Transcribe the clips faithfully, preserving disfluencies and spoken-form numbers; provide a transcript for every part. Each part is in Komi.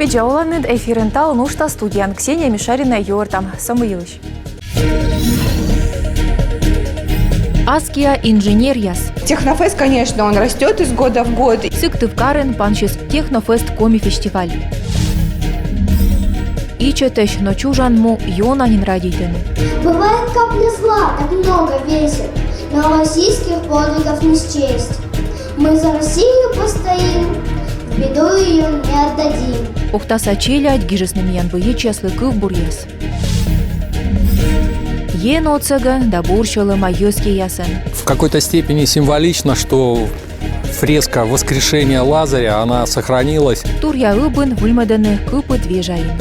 Видза оланныд! Эфирын «Талун» уджтас, студияын Ксения Мишарина. Юӧртам со мый йылысь. Аскиа инженеръяс. Технофест, конечно, он растет из года в год. Сыктывкарын пансис «Технофест» коми фестиваль. Ичӧтӧсь, но чужан му ёна нин радейтӧны. Бывает, капля зла так много весит, но российских подвигов не счесть. Мы за Россию постоим, в беду ее не отдадим. Ухтаса челядь гижисны миян боецъяслы кывбуръяс. Енотсӧгӧн да бурсьӧлӧма йӧзкиясӧн. В какой-то степени символично, что фреска воскрешения Лазаря, она сохранилась. Туръя ыбын выльмӧдӧны кыпыд вежаын.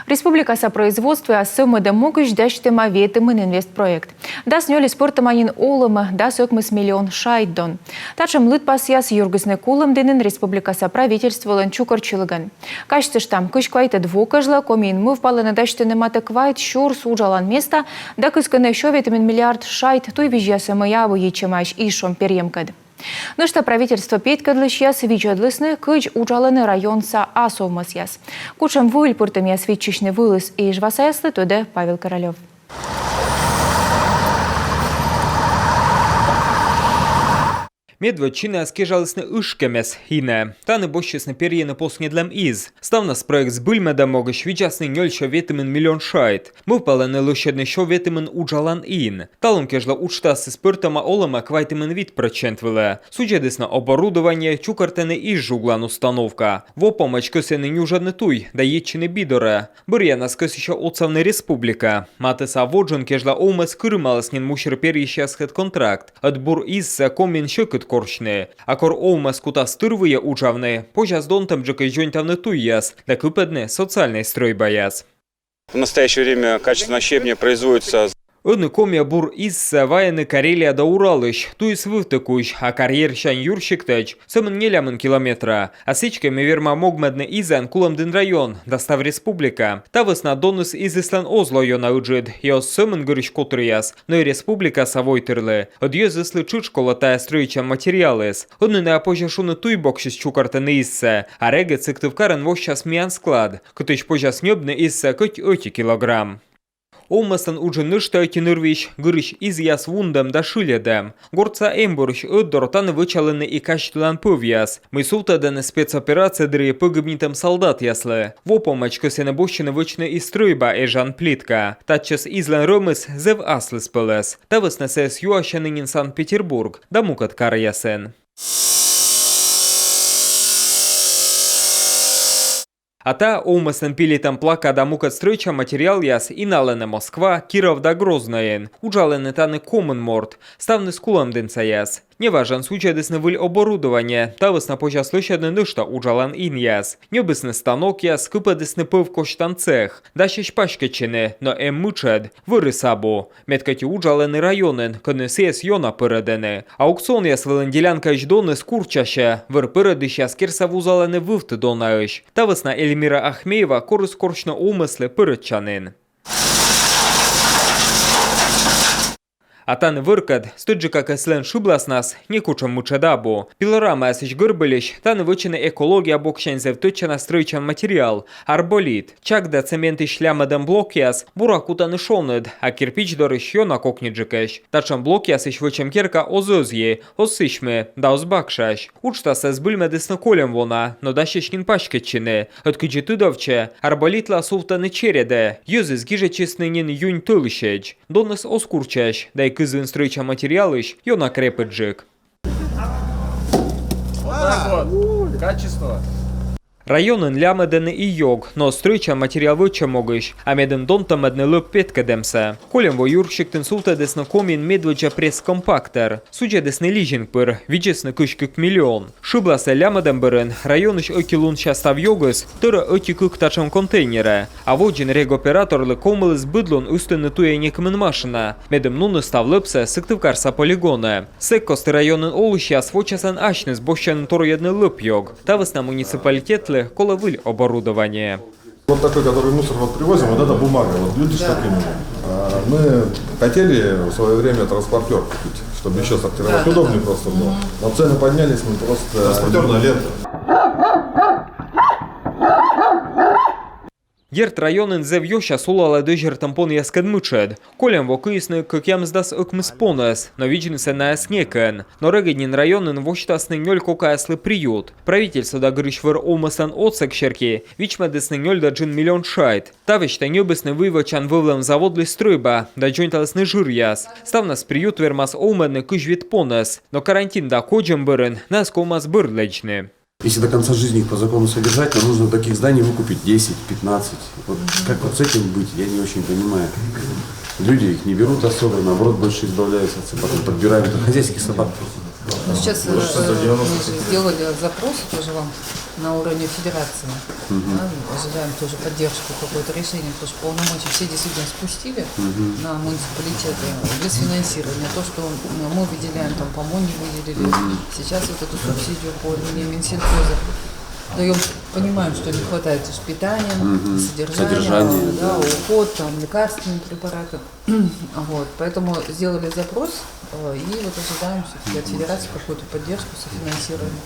Республикаса производствояс сӧвмӧдӧм могысь дасьтӧма ветымын инвестпроект. Дас нёльыс пӧртӧма нин олӧмӧ дас ӧкмыс миллион шайт дон. Татшӧм лыдпасъяс юргисны Кулӧмдінын республикаса правительстволӧн чукӧртчылігӧн. Казьтыштам, кызь квайтӧд во кежлӧ Комиын мӧвпалӧны дасьтыны матӧ квайт сюрс уджалан места да кыскыны сё ветымын миллиард шайт туйвизьясӧ, мый абу йитчӧмаӧсь изшом перйӧмкӧд. Нӧшта правительство петкӧдлысьяс видзӧдлісны, кыдз уджалӧны районса ас овмӧсъяс. Кутшӧм выль пыртӧмъяс виччысьны вылыс эжвасаяслы, тӧдӧ Павел Королёв. Медводз синаяс кежалісны Ышкемӧс инӧ. Тані босьтчисны перйыны посньӧдлӧм из. Ставнас проект збыльмӧдӧм могысь видзасны нёль сё ветымын миллион шайт. Мӧвпалӧны лӧсьӧдны сё ветымын уджалан ин. Талун кежлӧ уджтасыс пӧртӧма олӧмӧ квайтымын вит прӧчент вылӧ. Судзӧдісны оборудование, чукӧртӧны из жуглан установка. Во помӧдз кӧсйӧны нюжӧдны туй да йитчыны би дорӧ. Бӧръянас кӧсйысьӧ отсавны республика. Матысса во джын кежлӧ овмӧс кырымаліс нин мусир перйысьясыд контракт. Ӧд бур изсӧ Комиын сьӧкыд корсьны. А кор овмӧс кутас тырвыйӧ уджавны, позяс донтӧмджыкӧсь дзоньтавны туйяс да кыпӧдны социальнӧй стрӧйбаяс. В настоящее время качественного щебня производится. Ӧні Комиӧ бур изсӧ вайӧны Карелия да Уралысь, туйыс вывті кузь, а карьерсянь юрсиктӧдз сӧмын нелямын километра. А сідзкӧ, ми вермам могмӧдны изӧн Кулӧмдін район да став республика. Та вӧсна доныс изыслӧн оз ло ёна ыджыд, и оз сӧмын гырысь котыръяс, но и республикаса войтырлы. Ӧд йӧзыслы тшӧтш колӧ тайӧ стрӧитчан материалыс. Ӧні найӧ позьӧ шуны туй боксьыс чукӧртӧны изсӧ, а регыд Сыктывкарын воссяс миян склад, кытысь позяс ньӧбны изсӧ кӧть ӧти килограмм. Овмӧслӧн уджын нӧшта ӧти нырвизь — гырысь изъяс вундӧм да шыльӧдӧм. Гортса эмбурысь ӧтдор тані вӧчалӧны и казьтылан пӧвъяс, мый сувтӧдӧны спецоперация дырйи пӧгибнитӧм солдатъяслы. Во помӧдз кӧсйӧны босьтчыны вӧчны и стрӧйба эжан плитка. Татчӧс излӧн рӧмыс зэв аслыспӧлӧс. Та вӧсна сійӧс юасьӧны нин Санкт-Петербург да мукӧд каръясын. А та овмӧслӧн пилитӧм плака да мукӧд стрӧитчан материалъяс иналӧны Москва, Киров да Грозныйын. Уджалӧны тані комын морт, ставныс кулӧмдінсаяс. Неважӧн судзӧдісны выль оборудование, та вӧсна позяс лӧсьӧдны нӧшта уджалан инъяс. Ньӧбисны станокъяс, кыпӧдісны пӧв косьтан цех. Дасьӧсь паськӧдчыны, но эм мытшӧд: вӧрыс абу. Мед кӧть и уджалӧны районын, кӧні сійӧс ёна пӧрӧдӧны. Аукционъяс вылын делянкаысь доныс курччасьӧ, вӧр пӧрӧдысьяс керсӧ вузалӧны вывті донаысь. Та вӧсна Эльмира Ахмеева корис корсьны овмӧслы пӧрӧдчанін. А тані вӧркӧд, стӧчджыка кӧ, сылӧн шыбласнас некутшӧм мытшӧд абу. Пилорамаясысь гӧрбыльысь тані вӧчӧны экология боксянь зэв тӧдчана стрӧитчан материал — арболит. Чаг да цементысь лямӧдӧм блокъяс бура кутӧны шоныд, а кирпич дорысь ёна кокньыджыкӧсь. Татшӧм блокъясысь вӧчӧм керка оз ӧзйы, оз сісьмы да оз бакшась. Уджтассӧ збыльмӧдісны кольӧм вона, но дасьӧсь нин паськӧдчыны. Ӧд кыдзи тыдовтчӧ, арболитла сувтӧны чередӧ. Йӧзыс гижӧдчисны нин юнь тӧлысьӧдз. Доныс оз курччась, да и кызвын стрӧитчан материалысь ёна крепыдджык. Вот так вот. Качество. Районын лямӧдӧны и ёг, но стрӧитчан материал вӧчӧм могысь, а медым донтӧммӧдны лӧп петкӧдӧмсӧ. Кольӧм во юрсиктын сувтӧдісны Комиын медводдза пресс-компактор. Судзӧдісны лизинг пыр, видзисны кызь кык миллион. Шыбласӧ лямӧдӧм бӧрын районысь ӧти лунся став ёгыс тӧрӧ ӧти-кык татшӧм контейнерӧ. А водзын регоператорлы ковмыліс быд лун ыстыны туйӧ некымын машина, медым нуны став лӧпсӧ Сыктывкарса полигонӧ. Сэк кості районын олысьяс вочасӧн асьныс босьтӧны торйӧдны лӧп ёг. Та вӧсна муниципалитетлы колӧ выль оборудование. Вот такой, который мусор вот привозим, вот это бумага, вот видишь, как именно. А мы хотели в свое время транспортер купить, чтобы еще сортировать. Да, да, удобнее да. Просто было. Мгм. Но цены поднялись, мы просто... Транспортерная лента. Дерт, районын зэв ёсяс улалӧ дӧзьӧртӧм понъяскӧд мытшӧд. Кольӧм во кыисны кӧкъямысдас ӧкмыс понӧс, но видзнысӧ найӧс некӧн. Но регыд нин районын восьтасны нёль кокаяслы приют. Правительство да гырысь вӧр овмӧслӧн отсӧг серти вичмӧдісны нёль да джын миллион шайт. Та весьтӧ ньӧбисны вый вӧчан вӧвлӧм заводлысь стрӧйба да дзоньталісны жыръяс. Ставнас приют вермас овмӧдны кызь вит понӧс, но карантин да кодзӧм бӧрын найӧс ковмас бӧрд лэдзны. Если до конца жизни их по закону содержать, то нужно таких зданий выкупить десять, пятнадцать. Вот как вот с этим быть, я не очень понимаю. Люди их не берут особо, наоборот, больше избавляются от собак, подбирают хозяйских собак. Ну, сейчас, э, мы же сделали запрос тоже вам на уровне федерации. Мгм. Да, ожидаем тоже поддержку, какое-то решение, потому что полномочия все действительно спустили Мгм. на муниципалитеты без финансирования. То, что, ну, мы выделяем, там, по-моему, не выделили. Мгм. Сейчас вот эту субсидию по линии Минсельхоза даем, понимаем, что не хватает уж питания, Мгм. Содержания, содержание, да, да. Уход, там, лекарственные препараты. Вот, поэтому сделали запрос, э, и вот ожидаем все-таки от федерации какую-то поддержку, софинансирование.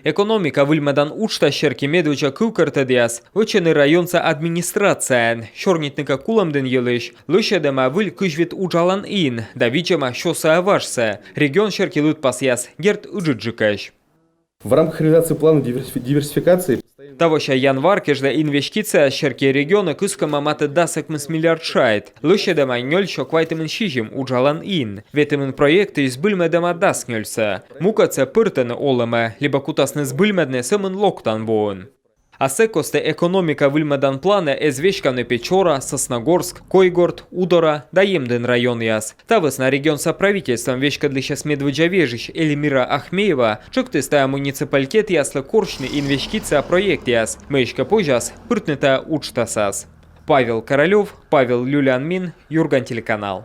Экономика выльмӧдан уджтас серти медводдза кывкӧртӧдъяс вӧчӧны районса администрацияын. Сёрнитны кӧ кулӧмдін йылысь, лӧсьӧдӧма выль кызь вит уджалан ин да видзӧма сё сайӧ важсӧ. Регион серти лыдпасъяс, дерт, ыджыдджыкӧсь. В рамках реализации плана диверсифи-, диверсификации Тавося январ кежлӧ инвестицияяс серти регионӧ кыскӧма матӧ дас ӧкмыс миллиард шайт. Лӧсьӧдӧма нёльсё квайтымын сизим уджалан ин. Ветымын проектысь збыльмӧдӧма дас нёльсӧ. Мукӧдсӧ пӧртӧны олӧмӧ либӧ кутасны збыльмӧдны сӧмын локтан воын. А сы костӧ экономика выльмӧдан планӧ эз веськавны Печора, Сосногорск, Койгорт, Удора да Емдін районъяс. Та вӧсна регионса правительствоӧн веськӧдлысьӧс медводдза вежысь Эльмира Ахмеева тшӧктіс тайӧ муниципалитетъяслы корсьны инвестиция проектъяс, мый эськӧ позяс пыртны тайӧ уджтасас. Павел Королёв, Павел Люлянмин, Юрган телеканал.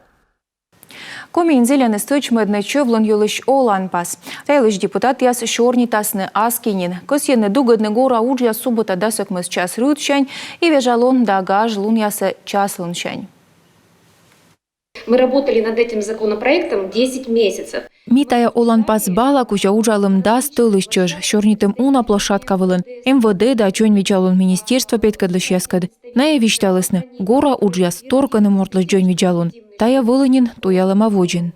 Комиын зільӧны стӧчмӧдны чӧвлун йылысь оланпас. Та йылысь депутатъяс сёрнитасны аски нин. Кӧсйӧны дугӧдны гора уджъяс суббота дас ӧкмыс час рытсянь и вежалун да гажлунъясӧ часлунсянь. Мы работали над этим законопроектом десять месяцев. Ми тайӧ оланпас бала кузя уджалім дас тӧлысь чӧж, сёрнитім уна площадка вылын, М В Д да дзоньвидзалун министерство петкӧдлысьяскӧд. Найӧ висьталісны, гора уджъяс торкӧны мортлысь дзоньвидзалун. Тайӧ вӧлі нин туялӧма водзын.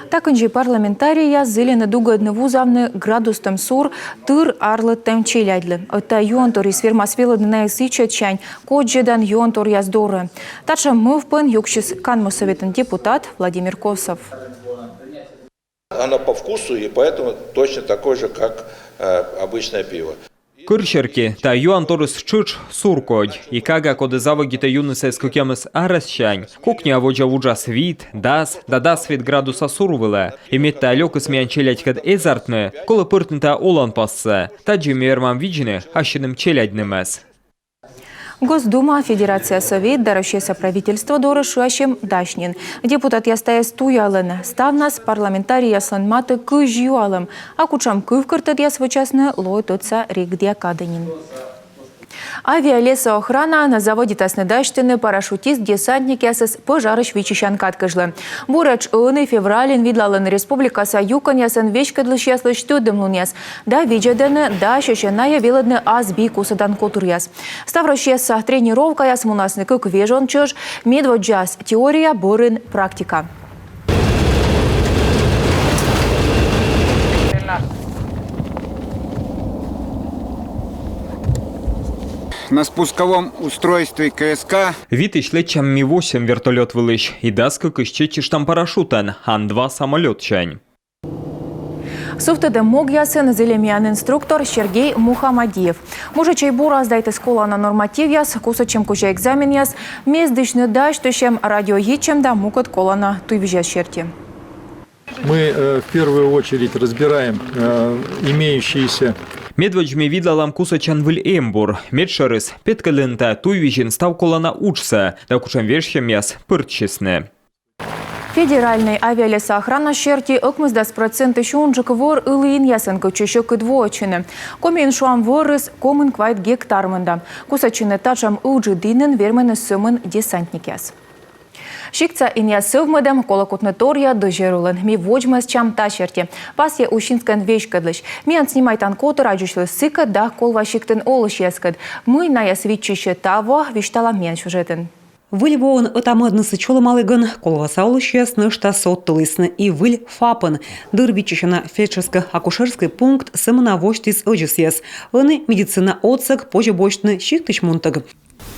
Та кындзи парламентарийяс зільӧны дугӧдны вузавны градустӧм сур тыр арлыдтӧм челядьлы. Ӧд тайӧ юанторйыс вермас велӧдны найӧс ичӧтсянь кодзӧдан юанторъяс дорӧ. Татшӧм мӧвпӧн юксис Канму Сӧветын депутат Владимир Косов. Оно по вкусу и поэтому точно такое же, как, э, обычное пиво. Кӧр серти, та юанторйыс тшӧтш сур кодь. И кага, коді заводитӧ юныс эз кӧкъямыс арӧссянь, кокниа водзӧ вуджас вит, дас да дас вит градуса сур вылӧ. И мед та лёкыс миян челядькӧд эз артмы, колӧ пӧртны та оланпассӧ. Тадзи ми вермам видзны ассьыным челядьнымӧс. Госдума, Федерация Совет да Россияса правительство дорӧ шыасьӧм дась нин. Депутатъяс тайӧс туялӧны. Ставнас парламентарийяслӧн матӧ кызь юалӧм. А кутшӧм кывкӧртӧдъяс вӧчасны, лои тӧдса регыдъя кадӧ нин. Авиалесоохранаын заводитасны дасьтыны парашютист-десантникъясӧс пӧжарысь виччысян кад кежлӧ. Буретш ӧні, февральын, видлалӧны республикаса юкӧнъясӧн веськӧдлысьяслысь тӧдӧмлунъяс да видзӧдӧны, дасьӧсь-ӧ найӧ велӧдны ас би кусӧдан котыръяс. Ставроссияса тренировкаяс мунасны кык вежон чӧж, медводдзаыс теория, бӧрын практика. На спусковом устройстве К С К. Витысь лэччам Ми восемь вертолёт вылысь и дас кыкысь чеччыштам парашютӧн Ан два самолётсянь. Сувтӧдӧм могъясын зільӧ миян инструктор Сергей Мухамадиев. Мужичӧй бура сдайтіс колана нормативъяс, кусӧдчӧм кузя экзаменъяс, мездысьны дасьтысьӧм, радио йитчӧм да мукӧд колана туйвизьяс серти. Мы, э, в первую очередь разбираем, э, имеющиеся. Медводз ми видлалам кусӧдчан выль эмбур. Медшӧрыс, петкӧдлыны та туйвизьын став колана уджсӧ да кутшӧм вежсьӧмъяс пӧртчисны. Федеральнӧй авиалесоохрана серти ӧкмысдас процентысь унджык вӧр ылі инъясӧн кытчӧ сьӧкыд воӧдчыны. Комиын, шуам, вӧрыс комын квайт гектар мында. Кусӧдчыны татшӧм ыджыд инын вермӧны сӧмын десантникъяс. Сиктса инъяс сӧвмӧдӧм, колӧ кутны торъя дӧзьӧр улын. Ми водзмӧстчам та серти. Пасйӧ Усинскӧйын веськӧдлысь. Миян снимайтан котыр аддзысьліс сыкӧд да Колва сиктын олысьяскӧд. Мый найӧс виччысьӧ таво, висьталам миян сюжетын. Выль воӧн ӧта-мӧднысӧ чолӧмалігӧн Колваса олысьяс нӧшта содтылісны и выль ФАП-ын. Дыр виччысяна фельдшерско-акушерскӧй пункт сӧмын на восьтіс ӧдзӧсъяс. Ӧні медицина отсӧг позьӧ босьтны сиктысь мунтӧг.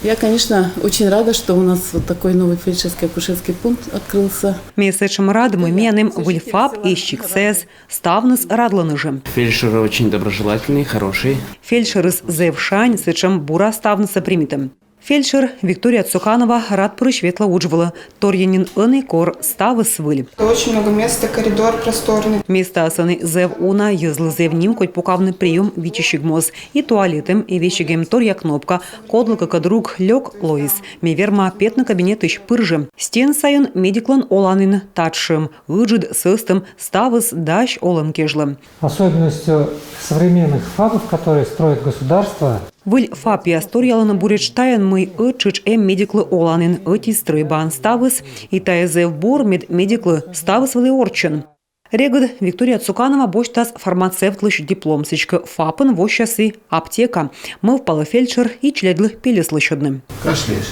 Я, конечно, очень рада, что у нас вот такой новый фельдшерско-акушерский пункт открылся. Ме сэтшӧм рад, мый миян эм выль ФАП и сиктсаяс ставныс радлӧны жӧ. Фельдшеры очень доброжелательные, хорошие. Фельдшерыс зэв шань, сэтшӧм бура ставнысӧ примитӧм. Фельдшер Виктория Цуканова радпырысь ветлӧ удж вылӧ. Торйӧн нин ӧні кор ставыс выль. Очень много места, коридор просторный. Местаыс ӧні зэв уна, йӧзлы зэв нимкодь пукавны приём виччысигмоз. И туалет эм, и весиг эм торъя кнопка, кодлыкӧ кӧ друг лёк лоис, ме верма петны кабинетысь пыр жӧ. Стен сайын медиклӧн оланін татшӧм, ыджыд, сӧстӧм, ставыс дась олӧм кежлӧ. Особенностью современных ФАПов, которые строит государство, Выль ФАПъяс торъялӧны буретш тайӧн, мый ӧттшӧтш эм медиклы оланін, ӧти стрӧйбаын ставыс, и тайӧ зэв бур, мед медиклы ставыс вӧлі орччӧн. Регыд Виктория Цуканова босьтас фармацевтлысь диплом, сідзкӧ ФАП-ын воссяс и аптека. Мӧвпалӧ фельдшер и челядьлы пельӧс лӧсьӧдны. Кашляешь?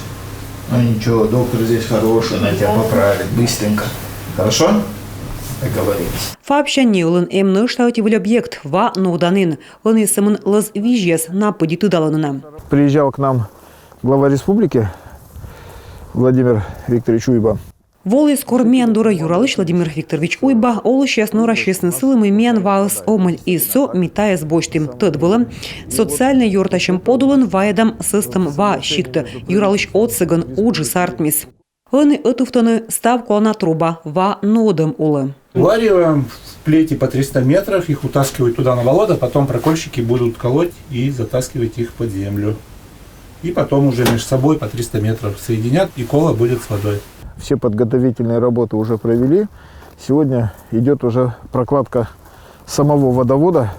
А ничего, доктор здесь хороший, она тебя поправит быстренько. Хорошо? Договорились. ФАП-ся неылын эм нӧшта ӧти выль объект, ва нуӧданін. Ӧні сӧмын лӧз визьяс на пыдди тыдалӧны на. Приезжал к нам глава республики Владимир Викторович Уйба. Воліс кор миян дорӧ юралысь Владимир Викторович Уйба, олысьяс норасисны сылы, мый миян ваыс омӧль, и со ми тайӧс босьтім. Тӧд вылӧ, социальнӧй ёртасьӧм подулын вайӧдам сӧстӧм ва сиктӧ. Юралысь отсӧгӧн уджыс артмис. Ӧні ӧтувтӧны став колана труба ва нуӧдӧм улӧ. Вывариваем в плети по триста метров, их утаскивают туда на болото, потом прокольщики будут колоть и затаскивать их под землю. И потом уже между собой по триста метров соединят, и коло будет с водой. Все подготовительные работы уже провели. Сегодня идет уже прокладка самого водовода.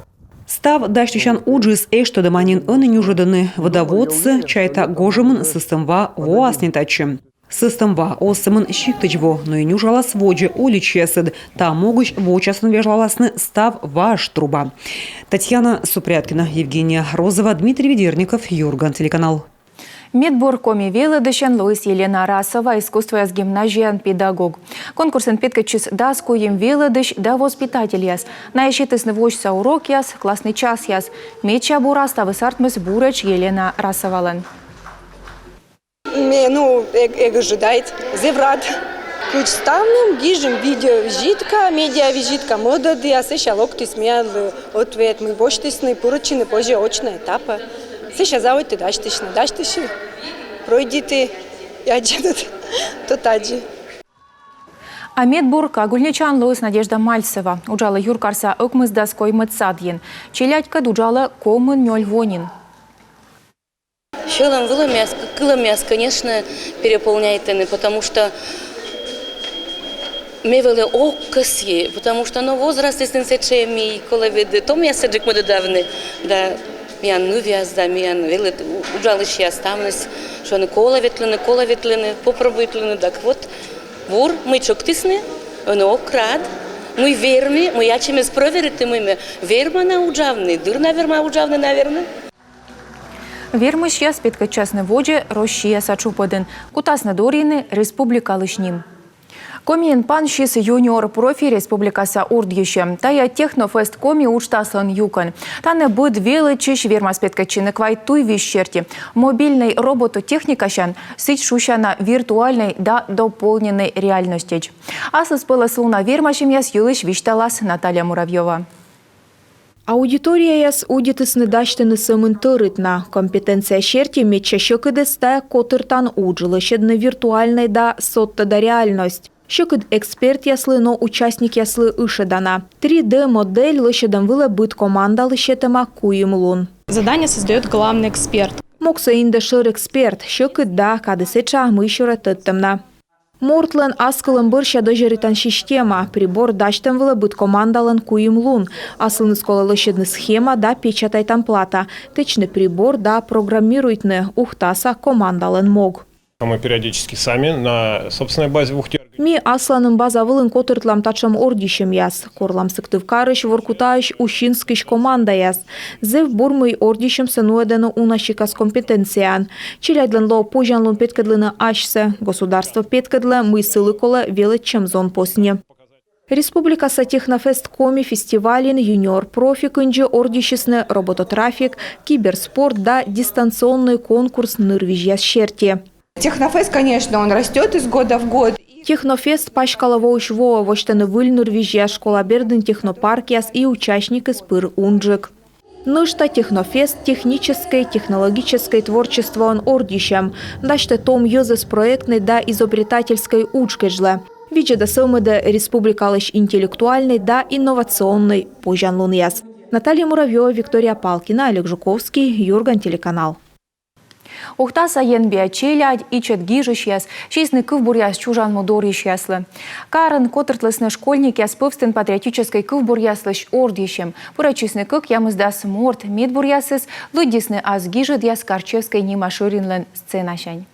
Став дасьтысян уджыс эштӧдӧма нин. Ӧні нюжӧдӧны водоводсӧ, чайта, гожӧмын сӧстӧм ва воас нин татчӧ. Сӧстӧм ва оз сӧмын сиктысь во, но и нюжалас водзӧ уличьясыд. Та могысь вочасӧн вежлаласны став важ труба. Татьяна Супряткина, Евгения Розова, Дмитрий Ведерников, Юрган телеканал. Медбур коми велӧдысьӧн лоис Елена Расова, искусствояс гимназияын педагог. Конкурсын петкӧдчис дас куим велӧдысь да воспитательяс. Найӧ сетісны восьса урокъяс, классный часъяс. Медся бура ставыс артмис буретш Елена Расовалӧн. Ме, ну, эг, эг ожидайт, зэв рад. Кыдз ставным, гижим видеовизитка, медиавизитка, мӧдӧдъя, сэсся локтіс миянлы ответ, мый босьтісны пырӧдчыны позьӧ очнӧй этапӧ. Сэсся заводиті дасьтысьны, дасьтысьны, пройдиті, аддзанныд, то аддзан. А медбур Кагульничаын лоис Надежда Мальцева. Уджалӧ юркарса ӧкмысдас коймӧд садйын. Челядькӧд уджалӧ комын нёль во нин. Сьӧлӧм вылӧ миянӧс, кылӧ миянӧс, конечно, переполняйтӧны, потому что ме вӧлі ог кӧсйы, потому что, но, возрастыс нин сэтшӧм, и колӧ ведь томъяссӧ дзик мӧдӧдавны, да, миян нывъяс, да, миян велӧд-, уджалысьяс, ставныс, шуӧны, колӧ ветлыны, колӧ ветлыны, попробуйтлыны, так вот, бур, мый тшӧктісны, ӧні ог рад, мый верми, мый ачымӧс прӧвериті, мый ме верма на уджавны, дыр на верма уджавны, наверно. Вермысьяс петкӧдчасны водзӧ Россияса тшупӧдын. Кутасны дорйыны республикалысь ним. Комиын пансис «Юниор профи» республикаса ордйысьӧм. Тайӧ «Технофест Коми» уджтаслӧн юкӧн. Тані быд велӧдчысь вермас петкӧдчыны квайт туйвизь серти. Мобильнӧй робототехникасянь, сідз шусяна виртуальнӧй да дополненнӧй реальностьӧдз. Аслыспӧлӧслуна вермасьӧмъяс йылысь висьталас Наталья Муравьёва. Аудиторияяс удитісны дасьтыны сӧмын тӧрыт на. Компетенция серти медся сьӧкыдӧс — тайӧ котыртан удж, лӧсьӧдны виртуальнӧй да содтӧд реальность. Сьӧкыд экспертъяслы, но участникъяслы ышӧдана. Три дэ модель лӧсьӧдӧм вылӧ быд командалы сетӧма куим лун. Задание создаёт главный эксперт. Могсӧ индӧ шӧр эксперт, сьӧкыд да кадыс этша, мый сюрӧ тӧдтӧм на. Мортлӧн аскылӧм бӧрся дӧзьӧритан система. Прибор дасьтӧм вылӧ быд командалӧн куим лун. Аслыныс колӧ лӧсьӧдны схема да печатайтан плата, тэчны прибор да программируйтны, Ухтаса командалӧн мог. А мы периодически сами на собственной базе в Ухте. Ми асланым база вылын котыртлам татшӧм ордйысьӧмъяс. Корлам Сыктывкарысь, Воркутаысь, Усинскысь командаяс. Зэв бур, мый ордйысьӧмсӧ нуӧдӧны уна сикас компетенцияӧн. Челядьлӧн лоӧ позянлун петкӧдлыны асьсӧ. Государство петкӧдлӧ, мый сылы колӧ велӧдчӧм зон посни. Республикаса «Технофест Коми» фестивальын «Юниор профи» кындзи ордйысисны робототрафик, киберспорт да дистанционнӧй конкурс нырвизьяс серти. Технофест, конечно, он растет из года в год. «Технофест» паськалӧ воысь воӧ, восьтӧны выль нырвизьяс, школа бердын технопаркъяс, и участникыс пыр унджык. Нӧшта «Технофест» техническӧй, технологическӧй творчествоӧн ордйысьӧм. Дасьтӧ том йӧзӧс проектнӧй да изобретательскӧй удж кежлӧ. Видзӧдӧ-сӧвмӧдӧ республикалысь интеллектуальнӧй да инновационнӧй позянлунъяс. Наталья Муравьёва, Виктория Палкина, Олег Жуковский, «Юрган» телеканал. Ухтаса енбиа челядь, ичӧт гижысьяс сиисны кывбуръяс чужан му дорйысьяслы. Карын котыртлісны школьникъяс пӧвстын патриотическӧй кывбуръяслысь ордйысьӧм. Пырӧдчисны кӧкъямысдас морт, медбуръясыс лыддисны ас гижӧдъяс Карчевскӧй нима шӧринлӧн сценасянь.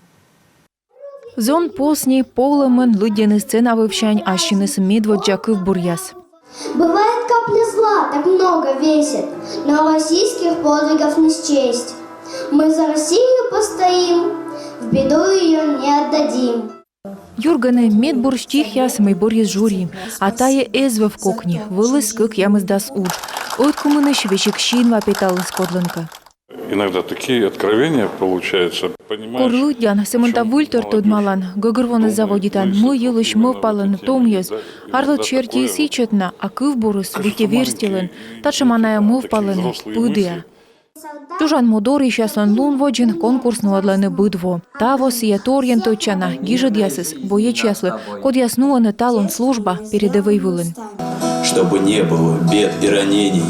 Зон посни полӧмӧн лыддьӧны сцена вывсянь ассьыныс медводдза кывбуръяс. Бывает, капля зла так много весит, но российских подвигов не счесть. Мы за Россию постоим, в беду ее не отдадим. «Юрган»-ын медбур стихъяс, мый бӧрйис жюри. А тайӧ эз вӧв кокни, вӧліс кӧкъямысдас удж. Ӧткымынысь весиг синва петаліс кодлӧнкӧ. Иногда такие откровения получаются. Кор лыддян, сӧмын та выльтор тӧдмалан, гӧгӧрвоны заводитан, мый йылысь мӧвпалӧны том йӧз. Арлыд серти сійӧ ичӧт на, а кывбурыс быттьӧ верстьӧлӧн, татшӧма найӧ мӧвпалӧны пыдіа. Чужан му дорйысьяслӧн лун водзын конкурс нуӧдлӧны быд во. Таво сійӧ торйӧн тӧдчана гижӧдъясыс боечьяслы, кодъяс нуӧны талун служба передӧвӧй вылын. Чтобы не было бед и ранений,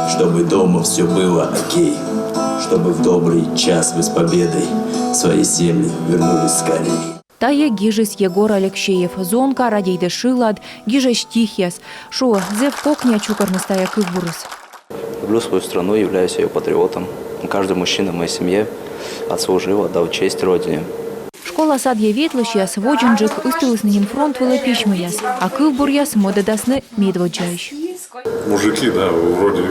чтобы дома все было окей, чтобы в добрый час вы с победой в свои земли вернулись скорей. Тайӧ гижис Егор Алексеев. Зонка радейдӧ шылад, гижӧ стихъяс. Шуӧ, зэв кокниа чукӧрмис тайӧ кывбурыс. Люблю свою страну, являюсь ее патриотом. Каждый мужчина в моей семье отслужил, отдал честь Родине. Школа-садйӧ ветлысьяс водзынджык ыстылісны нин фронт вылӧ письмӧяс, а кывбуръяс мӧдӧдасны медводдзаысь. Мужики, да, вроде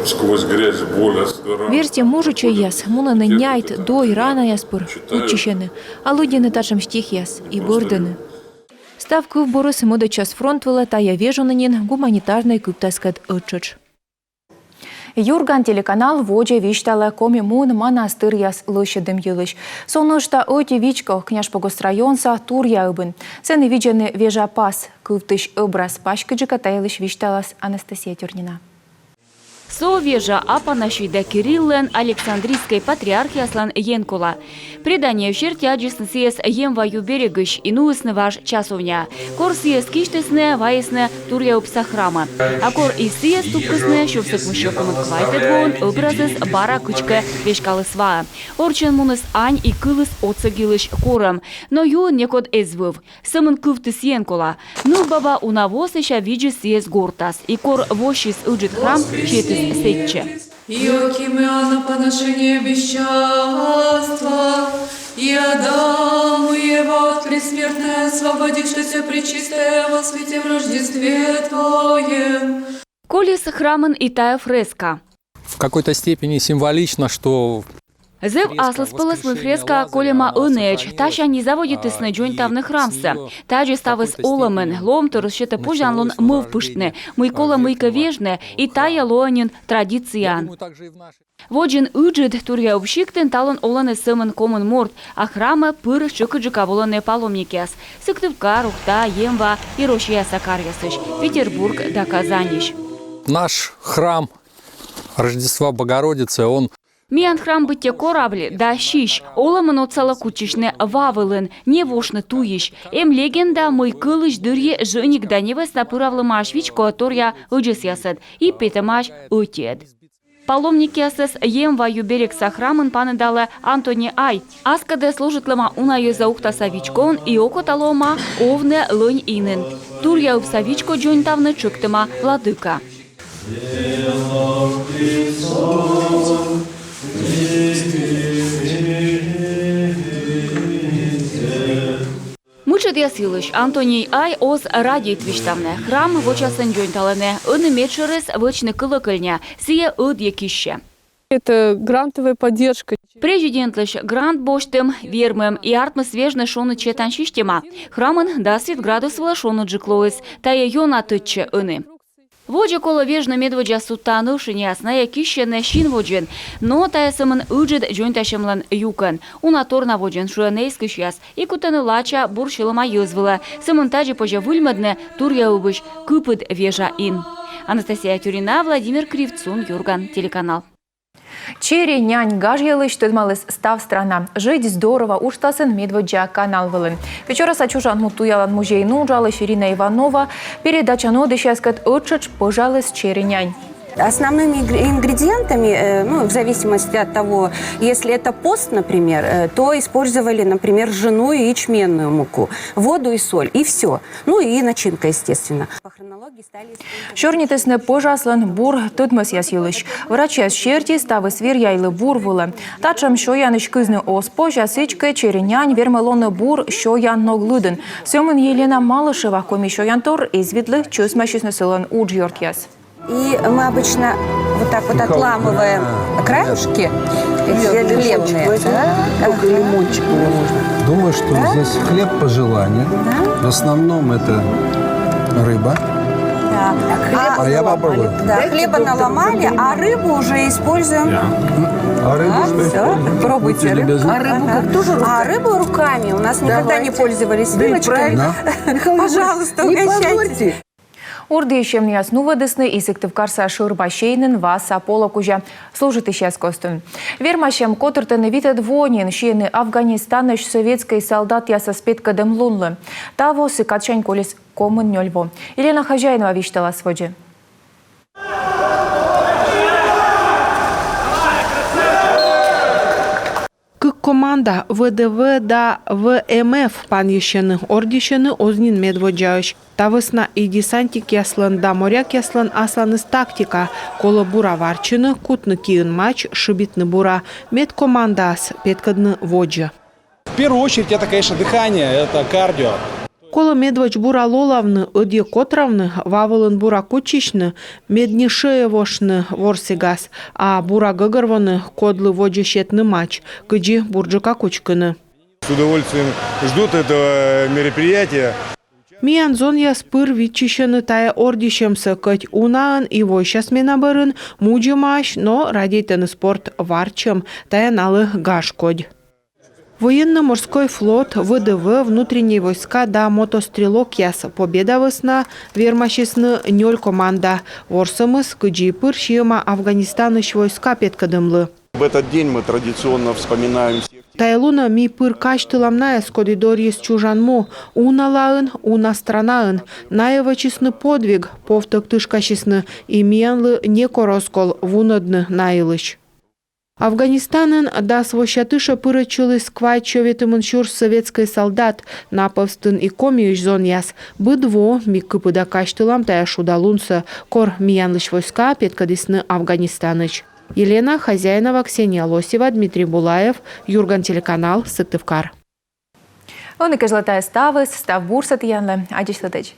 сквозь грязь, боль, раны. Верстьӧ мужичӧйяс мунӧны няйт, дой, ранаяс пыр, кутчысьӧны, а лыддьӧны татшӧм стихъяс и бӧрдӧны. Став кывбурыс мӧдӧдчас фронт вылӧ тайӧ вежонын нин гуманитарнӧй кыптаскӧд ӧттшӧтш. «Юрган» телеканал водзӧ висьталӧ Коми муын манастыръяс лӧсьӧдӧм йылысь. Со нӧшта ӧти вичко Княжпогост районса Турья ыбын. Сэні видзӧны вежа пас. Кывтысь ӧбраз паськыдджыка та йылысь висьталас Анастасия Тюрнина. Со вежа Апанасий да Кирилллӧн, Александрийскӧй патриархъяслӧн, енкола. Предание серти аддзисны сійӧс Емва ю берегысь и нуисны важ часовняӧ. Кор сійӧс кисьтісны, вайисны Турья ыбса храмӧ. А кор и сійӧс тупкисны сюрс ӧкмыссё комын квайтӧд воын, ӧбразыс бара кыдзкӧ веськаліс ваӧ. Орччӧн муніс ань и кыліс отсӧг йылысь корӧм. Но юын некод эз вӧв. Сӧмын кывтіс енкола. Нывбаба уна во сэсся видзис сійӧс гортас. И кор воссис ыджыд храм, сетіс сэтчӧ. И окимы Анна поношение бесчинства, и Адаму его от предсмертной освободишь, что всё пречистое во свете в Рождестве Твоем. Колис храмын и тайӧ фреска. В какой-то степени символично, что Зэв аслыспӧлӧс, мый фреска кольӧма ӧнӧдз. Тасянь и заводитісны дзоньтавны храмсӧ. Тадзи ставыс олӧмын. Лоӧмторйыс сетӧ позянлун мӧвпыштны, мый колӧ мыйкӧ вежны, и тайӧ лоӧ нин традицияӧн. Водзын ыджыд Турья ыб сиктын талун олӧны сӧмын комын морт, а храмӧ пыр тшӧкыдджыка волӧны паломникъяс Сыктывкар, Ухта, Емва и Россияса каръясысь, Петербург да Казаньысь. Наш храм Рождества Богородицы, он Миян храм быттьӧ корабль да сись, олӧмын отсалӧ кутчысьны ва вылын, не вошны туйысь. Эм легенда, мый кӧлысь дырйи женик да невеста пыравлӧмаӧсь вичкоӧ торъя ӧдзӧсъясӧд и петӧмаӧсь ӧтиӧд. Паломникъясӧс Емва ю берегса храмын паныдалӧ Антоний ай. Аскӧдӧ служитлӧма уна йӧза Ухтаса вичкоын и окота лоӧма овны Лӧнь инын. Турья ыбса вичко дзоньтавны тшӧктӧма владыка. Йылысь Антоний ай оз радейт висьтавны. Храм вочасӧн дзоньталӧны. Ӧні медшӧрыс вӧчны кӧлӧкӧльня. Сійӧ ӧдйӧ киссьӧ. Это грантовая поддержка. Президентлысь грант босьтӧм, вермӧм, и артмис вежны шоныд сетан система. Храмын дас вит градус вылӧ шоныдджык лоис. Тайӧ ёна тӧдчӧ ӧні. Водзӧ колӧ вежны медводдза судтаын ӧшиньяс, найӧ киссьӧны син водзын. Но тайӧ сӧмын ыджыд дзоньтасьӧмлӧн юкӧн. Уна торна водзын, шуӧны эскысьяс. И кутӧны лача бур сьӧлӧма йӧз вылӧ. Сӧмын тадзи позьӧ выльмӧдны Турья ывбысь кыпыд вежа ин. Анастасия Тюрина, Владимир Кривцун, Юрган телеканал. Чери-нянь гаж йылысь тӧдмаліс став страна. «Жить здорово» уджтасын медводдза канал вылын. Печораса чужан му туялан музейын уджалысь Ирина Иванова передачаын дасяскӧд, ӧттшӧтш пӧжаліс чери-нянь. Основными ингредиентами, э, ну, в зависимости от того, если это пост, например, э, то использовали, например, ржаную и ячменную муку, воду и соль, и все. Ну и начинка, естественно. Сёрнитісны пӧжаслӧн бур тӧдмӧсъяс йылысь. Врачьяс серти, ставыс веръяйлӧ бур вылӧ. Татшӧм сёянысь кызны оз позь, а сідзкӧ чери-нянь вермӧ лоны бур сёян ног лыдын. Сӧмын Елена Малышева, коми сёянтор, эз видлы, чӧсмасисны сылӧн уджъёртъяс. И мы обычно вот так вот отламываем краешки, эти хлебные. Только лимончик можно. Думаю, что здесь хлеб по желанию. В основном это рыба. Да. А я попробую. Да, хлеба наломали, а рыбу уже используем. А рыбу что используем? Пробуйте рыбу. А рыбу как тоже руками? А рыбу руками. У нас никогда не пользовались вилочками. Пожалуйста, угощайтесь. Ордйысьӧмъяс нуӧдісны и Сыктывкарса шӧр бассейнын васа поло кузя служитысьяс костын. Вермасьӧм котыртӧны витӧд во нин сиӧны Афганистанысь советскӧй салдатъясӧс петкӧдӧм лунлы. Таво сыкӧдсянь колис комын нёль во. Елена Хозяинова висьталас водзӧ. Кык команда, В Д В да В М Ф, панйысьӧны, ордйысьӧны оз нин медводдзаысь. Та вӧсна и десантникъяслӧн да морякъяслӧн асланыс тактика: колӧ бура варччыны, кутны киын мач, шыбитны бура. Медкомандаыс петкӧдны водзӧ. В первую очередь это, конечно, дыхание, это кардио. Колӧ медводз бура лолавны, ӧдйӧ котравны, ва вылын бура кутчысьны, мед не шӧйӧвошны ворсігас, а бура гӧгӧрвоны, кодлы водзӧ сетны мач, кыдзи бурджыка кучкыны. С удовольствием ждут этого мероприятия. Миян зонъяс пыр виччысьӧны тайӧ ордйысьӧмсӧ кӧть унаӧн и войся смена бӧрын, мудзӧмаӧсь, но радейтӧны спорт, варччӧм — тайӧ налы гаж кодь. Военно-морской флот, В Д В, внутренние войска да мотострелокъяс. Победа вӧсна вермасисны нёль команда. Ворсӧмыс, кыдзи пыр, сиӧма Афганистанысь войска петкӧдӧмлы. В этот день мы традиционно вспоминаем всех. Тайӧ лунӧ ми пыр казьтылам найӧс, коді дорйис чужан му уналаын, уна странаын. Найӧ вӧчисны подвиг, повтӧг тышкасисны, и миянлы некор оз кол вунӧдны на йылысь. Афганистанын дас вося тышӧ пырӧдчыліс квайт сё ветымын сюрс советскӧй салдат, на пӧвстын и Комиысь зонъяс. Быд во ми кыпыда казьтылам тайӧ шуда лунсӧ, кор миянлысь войска петкӧдісны Афганистанысь. Елена Хозяинова, Ксения Лосева, Дмитрий Булаев, «Юрган» телеканал, Сыктывкар. Ӧні кежлӧ тайӧ ставыс, став бурсӧ тіянлы, аддзысьлытӧдз.